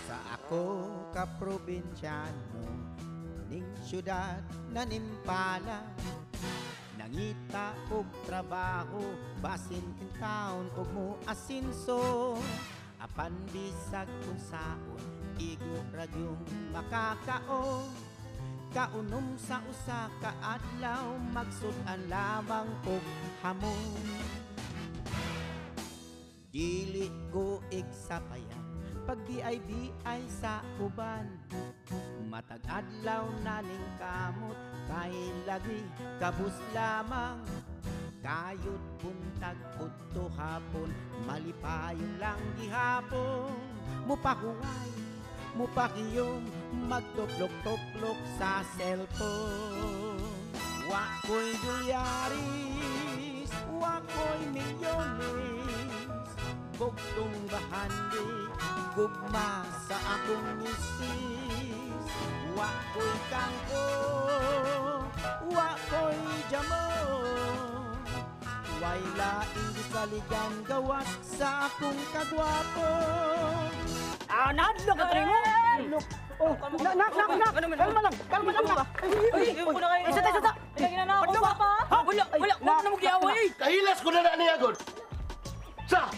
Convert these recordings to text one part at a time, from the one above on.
Sa ako ka probinsyano ning syudad na nimpala, nangita og trabaho basin taon og mo asinso, apan bisag unsaon igo ra gyung makakaon. Kaunom sa usa ka adlaw magsud-an lamang og hamon. Dili ko igsapayan pag BIBI sa uban, matag adlaw na ning kamot kay lagi kabus lamang. Kayod buntag udto hapon malipayon lang gihapon, mupahuway mupakiyom magtuplok-tuplok sa cellphone. Wa ko'y dolyaris, wa ko'y milyones, bugtong bahandi gugma sa akong misis. Wa ko'y kangko, wa ko'y jamon, way laing gisaligan gawas sa akong kagwapo. Ah, nahadlok ka mo. Oh, nak nak nak nak. Kalma lang, kalma lang nak. Uy, Ay, sa sa. Ako pa. Wala, wala, wala na mo giaway. Kahilas ko na na niya gud. Sa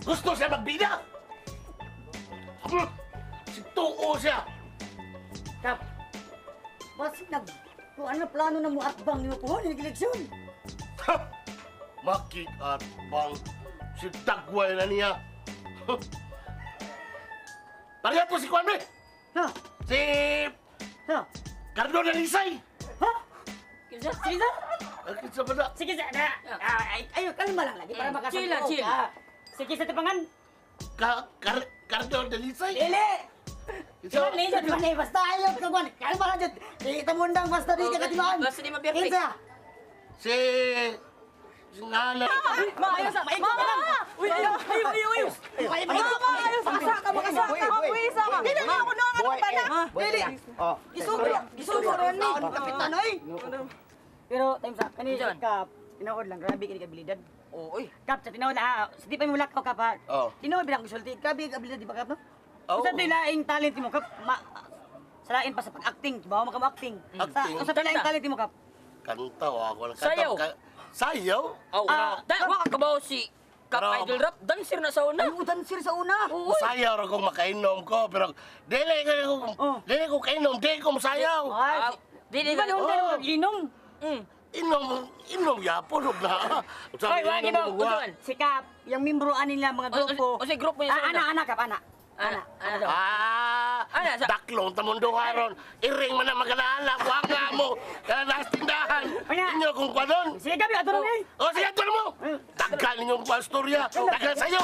gusto siya magbida. Si tuo siya. Kap. Basig nag kung ano plano na mo atbang nimo kuhon ni eleksyon. Makik-atbang si Dagway na niya. Pareha to si Juan Be. Ha? Si Ha? Cardo Dalisay. Ha? Kinsa? Sige. Kinsa ba na? Sige sa na. Ay, ayo kalma lang lagi para makasabot. Chill lang, chill. Sige sa tipangan. Cardo Dalisay. Dili. Kinsa? Dili, dili, basta ayo ka Juan. Kalma lang jud. Kita mundang basta di ka katimaan. Basta di ma-perfect. Kinsa? Si Nana. Ma, ayaw sa. Ma, uy, ayaw, ayaw, ayaw. Ay, Ma, ayaw sa. Makasa ka, makasa ka. Buwisa ka. Dili na ako nang anak pa na. Dili. Oh, Isugo, isugo ron ni. Kapitan oy. Pero time sa kani kap, tinuod lang grabe kini kabilidad. Oo, oy. Kap sa tinuod ah, di pa mo lakaw kap. Oh. Tinuod bilang gisulti, grabe kabilidad di ba kap no? Oo. Sa laing talent mo kap, sa lain pa sa pag-acting, bawo maka acting. Acting. Sa laing talent mo kap. Kanta wa ako kanta. Sayaw. Sayaw? Oh, wa ka kabaw si Kap Idol Rap, dancer na sa una. Ay, dancer sa una. Oo. Sayaw ra kong makainom ko, pero dili ko dili ko kainom, dili ko masayaw. Ay, Dili di ba nung tayo mag-inom? Inom, inom yapon og na. Oy, wa gino, usuan. Si Kap, yung membro ani nila mga grupo. O si grupo niya sa una. Ana, ana Kap, ana. Ana, ana daw. Ah, Ana, sa- daklong tamundo karon. Iring man ang magalaala, wa nga mo. Kana nas tindahan. Inyo kung kwadon. Sige Kap, ato na ni. O sige, ato na mo. Daghan ninyong pastorya. Daghan sayo.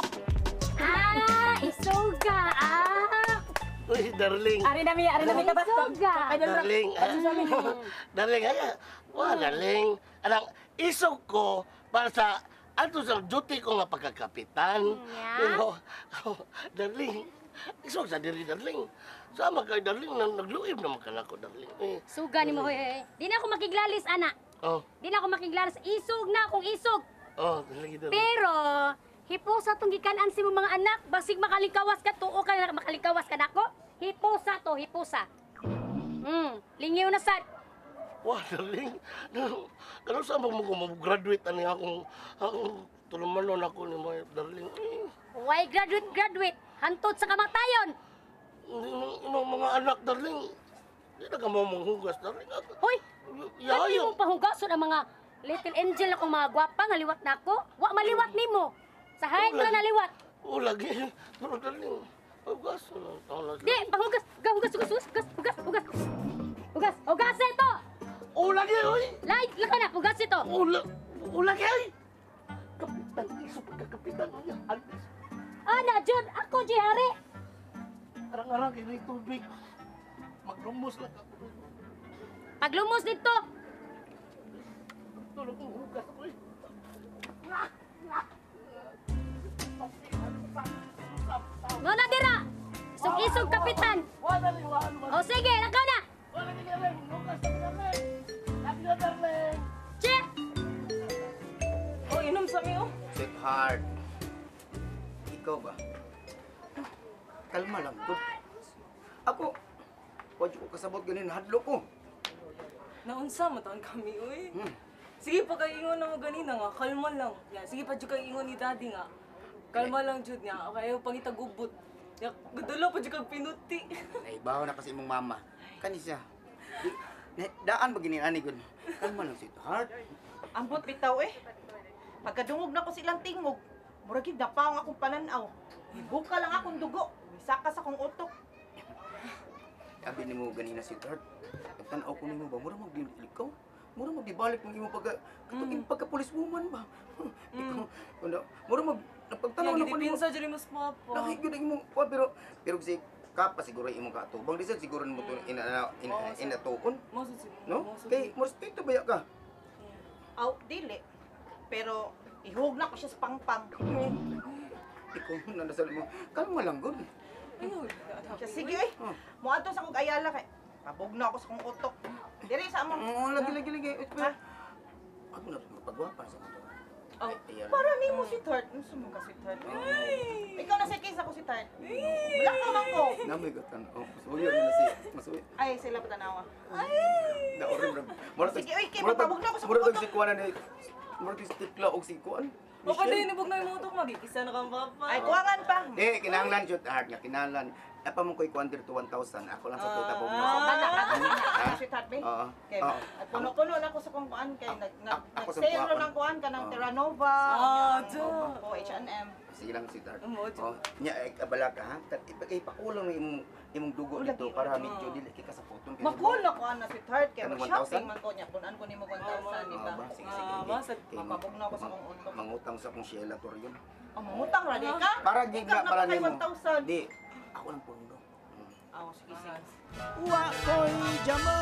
Ah, isuga. Ah. Uy, darling. Ari na mi Kap. Isuga. Darling. Darling, ay. Wa, darling. Anang isog ko para sa ato sa duty ko nga pagkakapitan. Pero, darling, isog sa diri, darling. Sama kay darling, nagluib naman ka na ko, darling. Eh. Suga ni mo, hoy, hoy. Di na ako makiglalis, ana. Oh. Di na ako makiglalis. Isog na akong isog. Oh, darling, darling. Pero, hipusa tong gikanan si mo mga anak. Basig makalingkawas ka, tuo ka na makalingkawas ka nako. Hipusa to, hipusa. Lingiw na sad. Wah, darling. Kano sa mo mo graduate ani akong tulumanon ako ni mo, darling. Eh. Why graduate, graduate? Hantod sa kamatayon. Imong mga anak, darling. Di na ka mo manghugas, darling. Hoy, kani mo pahugason ang mga little angel akong mga gwapa nga liwat nako. Wa maliwat nimo. Sa hayag na naliwat. Oh, lagi. Pero darling, pahugason ang taon na. Di, panghugas. Hugas, hugas, hugas, hugas, hugas. Hugas, hugas ito. Oh, lagi, oy. Lay, laka na, hugas ito. Oh, lagi, oy. Kapitan, iso pagkakapitan niya. Alvis. Ana, Jud, ako, Jihari. Arang-arang, kinay tubig. Maglumos lang ako. Paglumos dito. Tulog kong hugas ako, eh. Ngona dira. Isog-isog, kapitan. O sige, lakaw na. Heart. Ikaw ba? Kalma lang, good. Ako, wag ko kasabot ganin, hadlo ko. Naunsa, mataon kami, uy. Sige, pagkaingon na mo ganina nga, kalma lang. Ya, sige pa, dyan kaingon ni Daddy nga. Kalma lang, Jude nga. Okay, ayaw pangitagubot. Ya, gadala pa dyan kag pinuti. Naibaw na kasi imong mama. Kani siya. Daan ba ginin ani gud? Kalma lang, sweetheart. Ambot bitaw eh. Pagkadungog na ko silang tingog, murag gid napaong akong pananaw. Ibuka lang akong dugo, misaka sa akong utok. Abi nimo ganina, sweetheart. Pagtan-aw ko nimo ba, mura mag ikaw. Mura magdibalik mong imong pagka pagka policewoman ba. Ikaw, ano, mura mag napagtanaw Ya, na ko nimo. gidipinsa dyan mas papa. Laki gyud ang imong kuan, pero si kapa siguro imong kaatubang. Di sad siguro nimo to inatuon, no? Kay mo respeto ba ya ka? Aw, dili. Pero ihug na ko siya sa pangpang. Ikaw na nasal mo. Kalma lang gud. Siya, sige eh. Muadto sa kog ayala kay pabog na ako sa kong utok. Diri sa among. Oo, lagi lagi lagi. Ha? Ako na pagwapa sa ko. Oh. Para nimo sweetheart. Unsa man ka sweetheart? Ikaw na sa case ako sweetheart. Wala ka man ko. Namoy gatan. Oh, masuyo na si masuyo. Ay, sila pa tanawa. Daorin bro. Sige, oy, kay magpabog na ako sa murag utok. si kuan na murag si tikla og si kuan. O pa din, ibog na yung utok, magigisa na kang papa. Ay, kuwangan pa. Di, kinahanglan shoot heart nga kinahanglan. Apa mo koy kuan dito 1,000. Ako lang sa tuta po. Kana sweetheart be. Oo. Kay at puno-puno na ako sa kong kuan kay nag Ako sa nag-sale kuwan. ra ng kuan kanang Terranova. Ah, do. O H&M. Sige lang sweetheart. Mo, Oh, nya abala ka ha. Ipakulang na imong dugo dito para medyo dili kay kasapoton. Makul na kuan na sweetheart kay Kanang mag-shopping 1,000? man ko niya punan ko nimo 1,000 di ba? Ba? Sige, sige. Ah, Mapabog na ako sa kong utok. Mangutang sa akong Sheila Torion. Ang mangutang ra di ka? Para gid Ikaw na para na nimo. 1,000. Di, ako lang pondo. Oh, sige, sige. Wa ko'y jamo,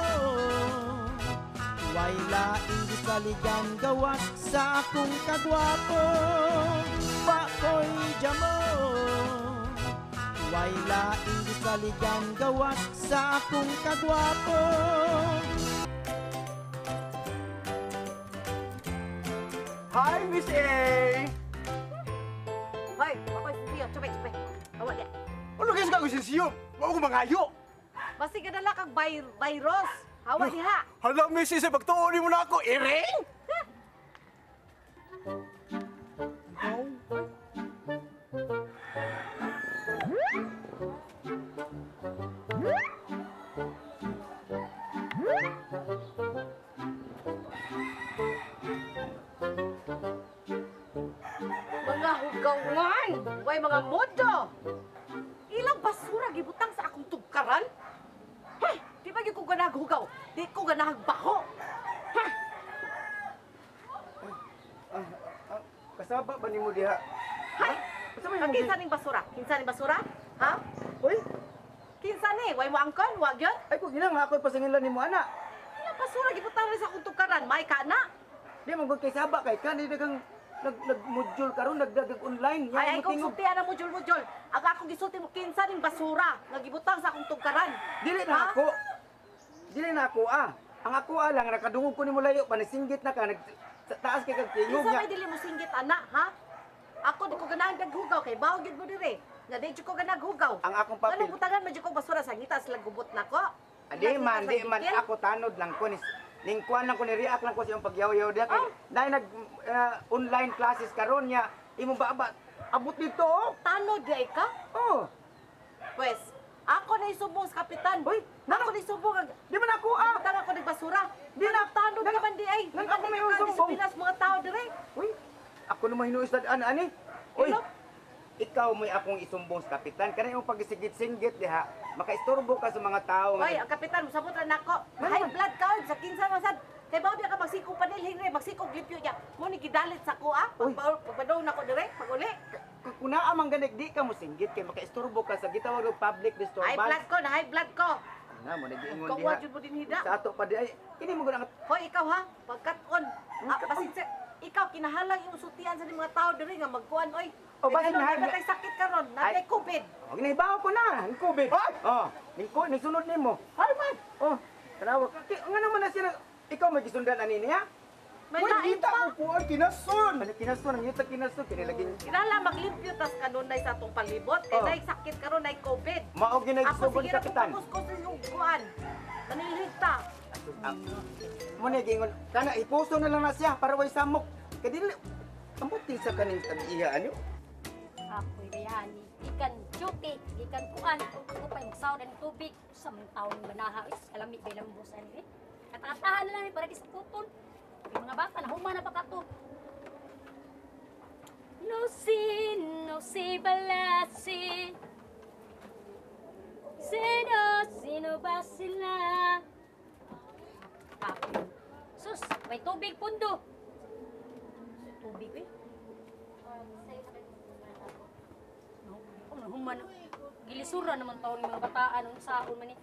way laing gisaligan gawas sa akong kagwapo. Wa ko'y jamo, way laing gisaligan gawas sa akong kagwapo. Hi, Miss A! Hoy, ako'y siyo. Chupay, chupay. Awa niya. Ano kasi ka ko siyo? Wa ko mangayo. Basi ka dala kag virus. Hawa diha. Hala, Miss A, sa pagtuon mo na ako, iring! Mga hugawan! Way mga modo! Ilang basura gibutang sa akong tugkaran? Ha! Di ba gyud ko ganahag hugaw? Di ko ganahag baho! Ha! Kasaba ba nimo diha? Hay! Asa man imong Kinsa ning basura? Kinsa ning basura? Ha? Uy, Kinsa ni? Way mo angkon? Wa gyud? ay ko ginang ako'y pasingilan nimo ana. Ilang basura gibutang rin sa akong tugkaran? May ka na? Di man gud kay saba kay kan di kang nag-module karon nagdagag online. Ay, ay kong sultian ang mujol-mujol. Ang akong gisulti mo, kinsa ning basura nga gibutang sa akong tugkaran. Dili na ako. Dili na ako ah. Ang ako ah lang nakadungog ko nimo layo panisinggit na ka nag sa taas kay kag tingog Kinsa niya. may dili mo singgit ana, ha? Ako di ko ganahan naghugaw kay bawo gyud mo dire. Nga di jud ko ganahag hugaw. Ang akong papel. Anong butangan man jud ko basura sa ngita sila gubot nako? Ah, di man, di man ako tanod lang ko ni ning kuan lang ko ni react lang ko sa imong pagyaw-yaw diha kay Oh. dahil nag online classes karon niya imong baba abot dito oh. Tanod di ay ka? Oh, Pwes, ako na isubong sa kapitan. Uy, ako na isubong ang di man ako ah. Butang ako ng basura. Di na- tanod ka man di ay. Nan ako may Di ka sumbong. disiplina sa mga tao dire. Uy, ako naman hinuisad an ani. Uy, Hello? ikaw may akong isumbong sa kapitan. Kanang imong pagisigit-singgit diha, makaistorbo ka sa mga tao. Oy, ang kapitan, musabot ra nako. High blood ka oy, sa kinsa man sad. Kay bao biya ka magsikog panilhing re, magsikog lipyo niya. Mo ni gidalit sa ko ah. Uy. Pagpadong nako dire, pag uli. Kung naa man ganig di ka mo singgit kay makaistorbo ka sa gitawag og public disturbance. High blood ko, na high blood ko. Na mo nagiingon Kawa diha. jud mo din hida. Sa ato pa di ay kini mo gud ang Hoy, ikaw ha, pagkat-on. Ah, basin sa ikaw kinahalang imong sultian sa ning mga tao diri nga magkuan oy. Oh, basin na na- kay sakit karon, Ay. na COVID. Oh, ginahibaw ko na, ang COVID. Oh, ning ko ning sunod nimo. Hay man. Oh, tanawa ka. Nga naman na siya ikaw may gisundan ani niya? May Wala lain kita pa. ko kuan kinason. Ano kinason ang yuta kinason kini lagi. Kinala maglimpyo tas kanunay sa atong palibot kay Oh. nay sakit karon nay COVID. Mao gyud Ako sugon sige na kapitan. kung ko sa kuan. Manilhig ta. Mo na gingon kana ipuso na lang na siya para way samok. Kay dili amot sa kaning tag-iya ano. Ako'y bayani. Gikan duty, gikan kuan. Ako pa'y magsawad ang tubig. Sa mga taon banaha. Is, kalami ba ilang busan eh. Katatahan na lang eh, para di sa putol. Yung mga bata, nahuma na pa kato. No si, no si balasi. Sino, sino ba sila? Ako'y. Sus, may tubig pundo. Tubig eh. No, ano human. Gilisura naman taon ng mga bataan ang saon man eh.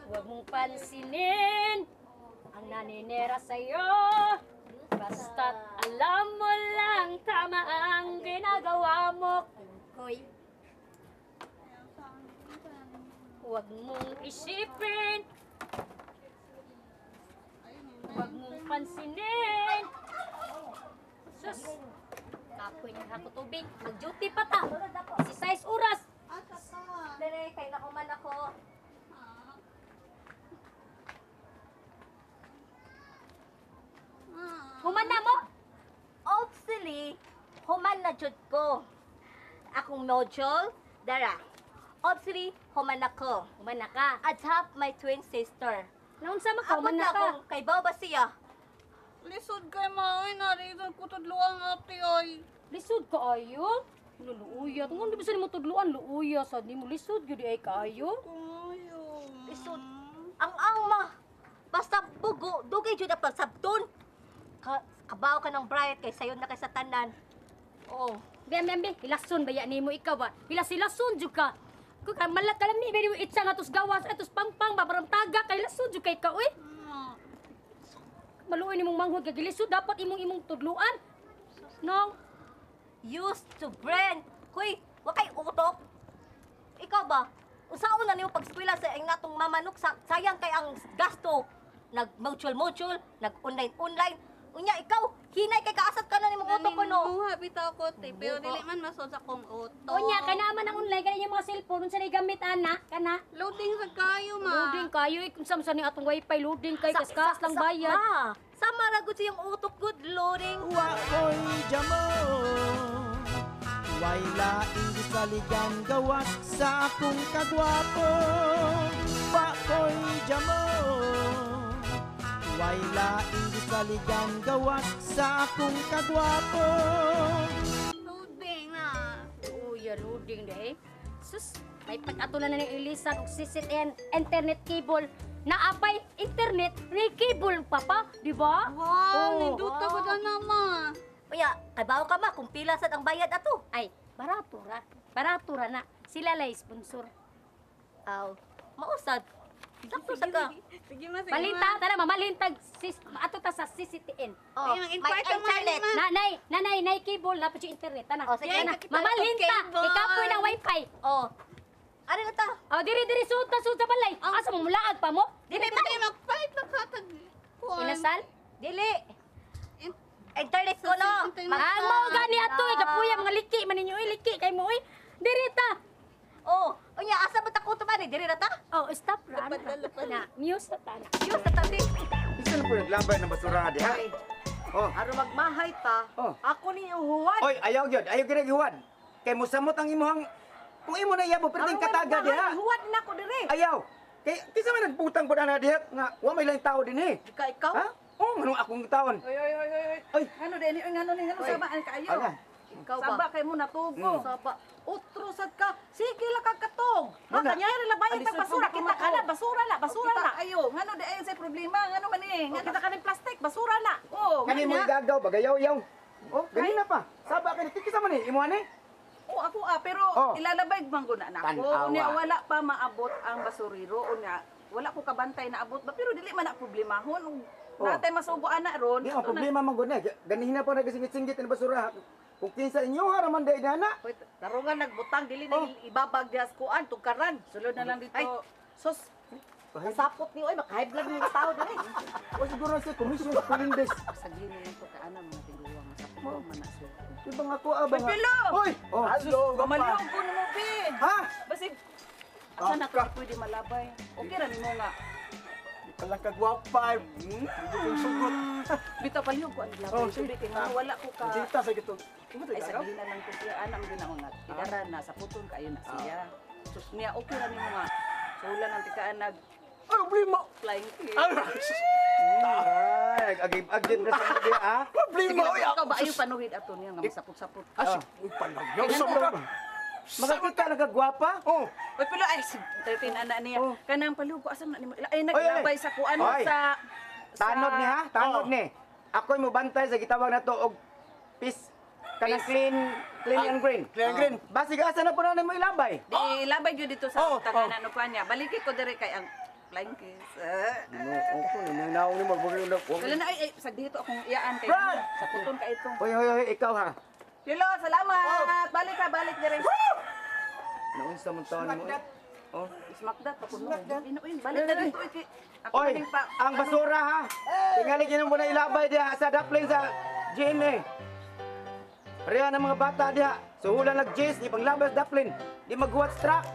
Huwag mong pansinin ang naninira sa'yo. Basta't alam mo lang tama ang ginagawa mo. Koy. Huwag mong isipin. Huwag mong pansinin. Sus, kapoy ng hako tubig. Mag-duty pa ta. Si 6 oras. Dere, kay nakuman ako. Human na mo. Obviously, human na jud ko. Akong module, dara. Obviously, human ako. Human na ka. Adopt my twin sister. Naunsa man ka, Ako human na na ka. akong kay ba siya? Lisod kay maoy, narito ko tudluan ate ay. Lisod ka ayo. Ano, luuya. Kung ano bisa nimo tudluan, luuya sad nimo lisod gyud ay kaayo. Kumayo. Lisod. Ang angma. Basta bugo, dugay jud ang pagsabton. Ka kabaw ka ng bright kay sayon na kay sa tanan. Oo. Be, be, be, hilason ba yan nimo ikaw ba? Hilas-hilason jud ka. Kung ka malak kalami, be, itsa nga tos gawas, atos pangpang, ba, parang taga, kay hilason jud kay ka, uy. Maluoy nimong manghod kay gilisod, dapat imong imong tudluan. No? Used to brand. Hoy, wa kay utok. Ikaw ba? Unsaon na nimo pagskwela sa ing natong mamanok sayang kay ang gasto. Nag module, nag online online. Unya ikaw, hinay kay kaasat ka na nimong utok ko no. Muha bitaw ko te, pero dili man masod sa akong utok. Unya, kay naman ang online, kaya yung mga cellphone, unsa na gamit, ana, kana? Loading sa kayo ma. Loading kayo, eh, kung saan ni atong wifi, loading kay, kaskas lang bayad. Ma, sama ra gud siyang utok good loading. Wa ko'y jamo. Way laing gisaligan gawas sa akong kagwapo. Wa ko'y jamo. Way laing gisaligan gawas sa akong kagwapo. Loading na. Uya, loading na eh. Sus, may pag-atulan na ng ilisan og CCTN, internet cable. Naapay internet, may cable pa pa, di ba? Wow, Oh. ninduta ko na ma. Unya, kabaw ka ma kung pila sad ang bayad ato. Ay, barato ra. Barato ra na. Sila lay sponsor. Aw, mausad. Sakto sa ka. Sige ma, sige Malinta, ma. tara, mamalintag. Sis, ato ta sa CCTN. Oh, Ay, may mag-inquire ka, ma, internet. ma. Nanay, nanay, nay cable, dapat yung internet. Tana, Oh, sige. tana. Kita- Mamalinta, cable. ikapoy ng wifi. Oh. Ano na ta? Oh, diri, diri, sud ta, sud sa balay. Asa mo mulaag pa mo? Dili ma. Dili magpalit lang ka tag kuan. Inasal? Dili. Internet ko no. Internet. Ang mao gani ato, eh, kapuya mga liki man ninyo, eh, liki kay mo, eh. Diri ta. Oh, unya asa ba ta ko ni diri ra ta? Oh, stop ra. Na, muse na ta na. Diyos sa tabi. Isa na po naglabay ng basura diha. Oh. Aron magmahay ta, Oh. ako ni uhuwan. Oy, ayaw gyud, ayaw gyud gihuan. Kay mosamot ang imuhang kung imo na iyabo perting kataga diha. Huwad na ko dire. Ayaw. Kay kinsa man nagbutang pud ana diha nga wa may laing tao dinhi. Ika ikaw? Ha? Oh, nganong akong taon. Oy, oy, oy, oy, oy. Oy. Ngano din, oy, ngano ni, ngano saba ang kaayo. Ala. Ikaw ba? Saba kay mo natugo. Saba. Utro sad ka. Sige lang ka katog. Ha Wala. kanya rin labayan tag Alisod basura pa kita ko. ka na, basura na, basura na. Ayo, ngano di ayo sa problema, ngano man eh. Nga kita ka ng plastic, basura na. Oh, Kani mo ngano. igagaw bagayaw-yaw. Oh, ganina pa. Saba kani kinsa man ni imo ani? Oh, ako ah, pero Oh. ilalabay man gud na nako. Tan-awa. Unya wala pa maabot ang basurero, unya wala ko kabantay na abot ba pero dili man na problemahon. Ug Oh. Natay masugo ana ron. Di ang problema man gud na. Ganina pa nagsingit-singit ang basura. Kung kinsa inyo haraman day na. Hoy, tarungan nagbutang dili na Oh. ibabag diha sa kuan tugkaran. Sulod na lang dito. Ay. Sus, Kasapot ni oy, maka-high blood mga tao diri. O siguro sa commission sa Colindes. Sagli mo to kay ana mga tiguang nga sapot man na siya. Di ba nga ko ba nga? Pilo! Hoy! Oh, Hello, Gamalihog ko nimo, Bi. Ha? Basig asa na ko pwede malabay. Okay ra nimo nga. Kalang kagwapa. Hindi ko sugot. Bitaw palihog ko ang labay. Oh, Sige kay nga wala ko ka. Jita sa gito. Ay sagli na lang ko siya ana mo din ako nga. Idara na saputon kayo na siya. Sus niya okay ra nimo nga. Sulan ang tikaan nag Ay, problema. flying kiss. Ay, agib-agib na sa mga ah. Problema. Sige, ikaw ba ayo panuhid ato niya nga masapot-sapot. Ah, uy, palagyaw sa mga. Makakita na kagwapa? Oh. Uy, pero ay, 13 ana niya. Oh. Kanang palihog ko asa man nimo. Ay naglabay sa kuan Oy. sa Tanod ni ha, tanod ni. Ako'y mobantay sa gitawag na to og peace kanang clean, clean and green. Clean and green. Basig asa na po na mo ilabay. Di labay gyud dito sa Oh, tagana no kuan niya. Baliki ko diri kay ang flying kiss. Ginoo ko nang naong ni magbugay Wala na ay, ay sa dito akong iyaan kay Brad! sa puton ka ito. Hoy, hoy, hoy, ikaw ha. Lilo, salamat. Balik ka, balik diri. Naunsa man taon mo? Oh. Smack that pa kuno. Balik na dito eh, kay ako Oy, ning pa. ang basura ha. Tingali gino mo na ilabay diha sa daplin sa GMA. Pareha ng mga bata diha. Suhulan nag jis, ipanglabay sa daplin. Di maghuwat sa truck.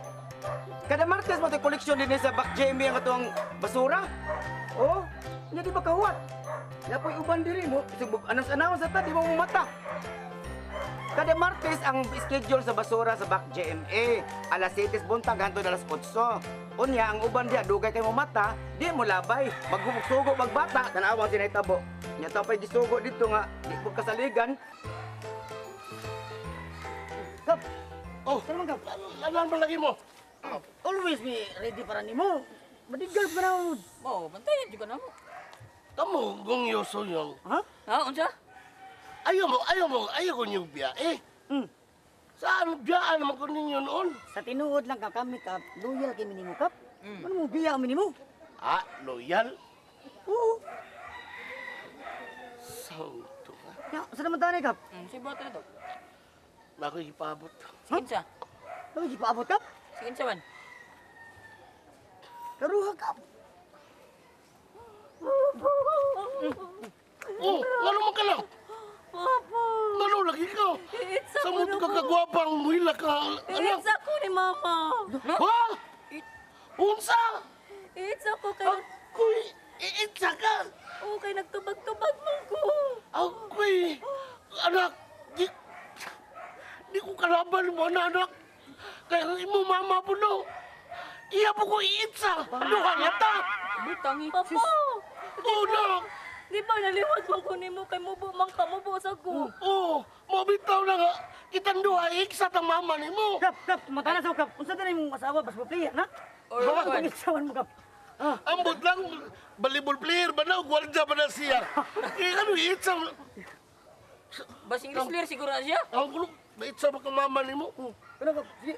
Kada Martes mo tayo koleksyon din sa back GMA ang atong basura. Oh, hindi di ba kahuwat? Napoy uban diri mo. Anong sa ta, di mo mata. Kada Martes ang schedule sa basura sa back GMA. Alas 7 buntag hantod alas 8. Unya ang uban diha dugay kay mo mata, di mo labay. Maghubog-sugo magbata, tan-awang sinaytabo. Nya ta pay gisugo dito nga di ko kasaligan. Kap. Oh, Saan man kap? Ano ba lagi mo? Always be ready para nimo. Madigal pa na. Oh, bantayan jud ka na mo. Kamu kung yoso yung. Ha? Ha, unsa? Ayaw mo, ayaw mo, ayaw ko niyong biya eh. Saan biyaan naman ko ninyo noon? Sa tinuod lang ka kami kap, loyal kay minimo kap. Ano mo biya minimo? Ah, loyal? Oo. Santo ka. Ya, sa naman tani kap? Si bata na to. Nako'y ipabot. Sige sa. Nako'y gipaabot kap? Sige sa man. Karuha kap. Oh, ngano man ka lang? Papa! Ngano lagi ka? Iitsa Sa ko mo na ka kagwapang muhila ka. Anak. Iitsa ko ni Mama. Ha? Unsa? Iitsa ko kay... Ako'y iitsa ka. Oo, kay nagtubag-tubag man ko. Ako'y, anak, di ko kalaban mo na anak. Kaya ang imo mama po no. Iya po ko iitsa. Ano ka yata? Butang eh. Papa! Oo, anak. Di ba naliwat mo ko nimo kay mubo man ka mubo sa ko. Oo, mabitaw na nga. Kitang duha, iksa tang mama ni mo. Kap, kap, mata na sa kap. Unsa tanay mong asawa baseball player na? Or Ha? kuan. Pag-isawan mo kap. Ambot lang, volleyball player ba na? Gwardya ba na siya? Eh, ano, iitsa? Basing wrestler siguro na siya. Ang gulo, maitsa ba kang mama ni mo? Ano kap? Sige.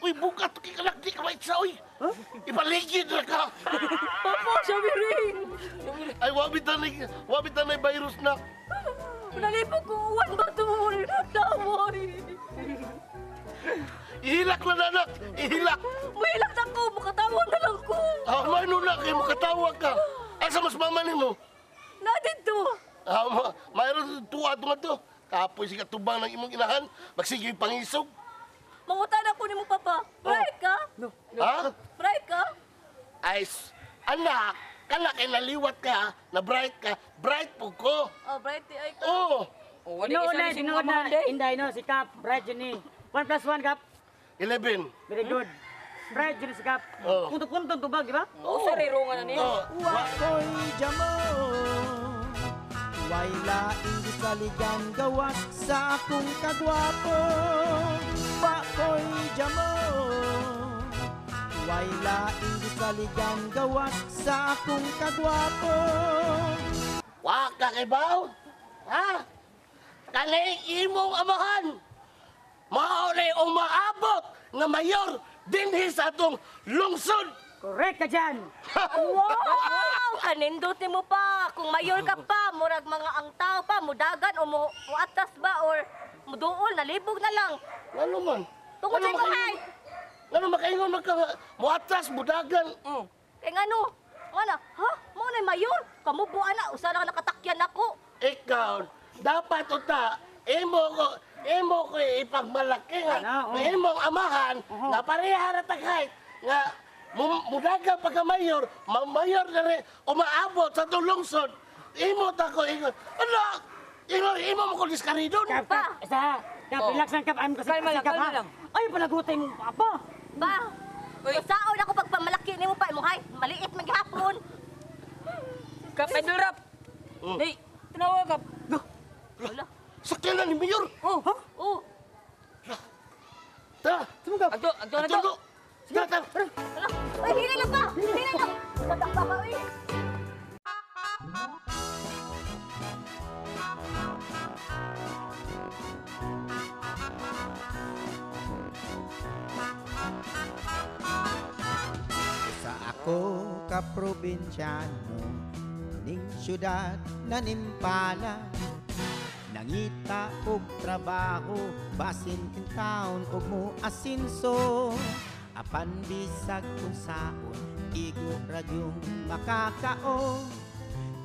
Uy, buka, tuki ka lang, di ka maitsa, uy. Ipaligid na ka. Papa, siya rin. Ay, wabit na virus na. Nalipot ko uwan ba ito mo natawa? Ihilak na, anak, ihilak. Muhilak na ko, makatawa na lang ko. Ah, mano na, kayo makatawa ka. Asa mas mama ni mo? Na dito. Ah, mayroon tuwa to nga to. Kapoy si katubang ng imong inahan, magsige pangisog. Mangutan ako ni mo, Papa. Bright ka? Ha? Bright ka? Ay, anak, kana kay naliwat ka, na bright ka, bright po ko. Oh, bright di ay ka. Oo. Oh, wala Tinuod isa na, ni tinuod mga na. Inday no, si Kap, bright yun ni. 1 plus 1 Kap. 11. Very good. Bright yun si Kap. Oh. Punto-punto tubag, di ba? Oh, sa rirungan na niya. Oh. Wa ko'y jamo. Way laing gisaligan gawas sa akong kagwapo. Wa ko'y jamo. Way laing gisaligan gawas sa akong kagwapo. Wa ka kay baw? Ha? Kanay imong amahan. Maolay umaabot nga mayor dinhi sa atong lungsod. Correct ka dyan. Wow! Kanindot ni mo pa. Kung mayor ka pa, murag mga ang tao pa, mudagan o muatas ba or muduol, nalibog na lang. Ano man? Tungod sa Ano imo, man hay! Ngano makaingon man ka moatras budagan. Kay ngano? Wala, ha? Mo na mayor. Kamubo ana, usa na nakatakyan nako. Ikaw, dapat uta imo ko ipagmalaki nga. Imong amahan nga pareha ra tag height nga mudagan pagka mayor, mayor na rin, umaabot sa tulungsod. Imo ta ko ingon. Ano? Imo mo ko diskaridon. Kap, kap, isa. Kap, relax lang kap. Ay, kasi Kalma lang, kap, kalma ha? lang. Ay, palagutay mo, papa. Ba? Usaon ako pagpamalaki nimo pa imong hay, maliit man gihapon. Kap, Idol Rap. Day, tinawa kap. Wala. Sakyan na ni Mayor. Oh, ha? Oh. Tara. Sumugap. Agto, agto na to. Tara, tara. Ay, hinay lang ba? Hinay lang. Sadak ba ka, uy? Sa ako ka probinsyano ning syudad na nimpala, nangita og trabaho basin in town og mo asinso, apan bisag unsaon igo ra gyung makakaon,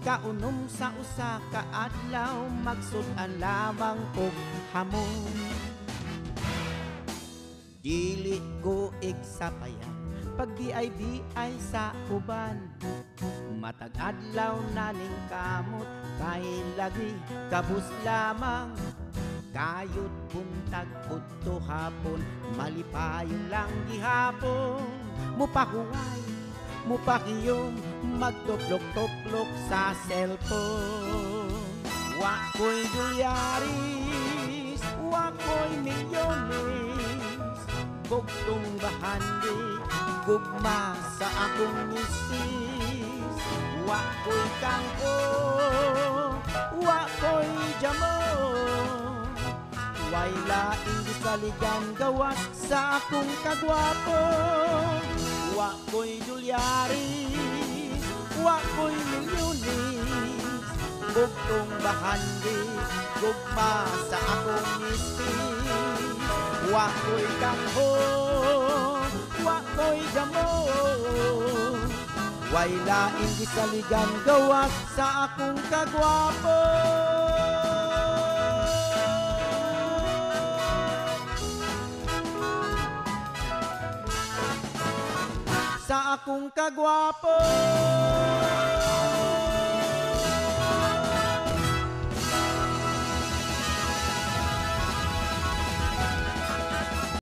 kaunom sa usa ka adlaw magsud-an lamang og hamon. Dili ko igsapayan pag BIBI sa uban, matag adlaw na ning kamot kay lagi kabus lamang, kayot buntag udto hapon malipayon lang gihapon, mupahuway mupakiyom magtuplok-tuplok sa cellphone. Wa ko'y dolyaris, wa ko'y milyones, bugtong bahandi gugma sa akong misis. Wa ko'y kangko, wa ko'y jamo, way laing gisaligan gawas sa akong kagwapo. Wa ko'y dolyaris, wa ko'y milyones, bugtong bahandi gugma sa akong misis. Wa ko'y kangho, wa ko'y damo, way laing gisaligan gawas sa akong kagwapo. Sa akong kagwapo.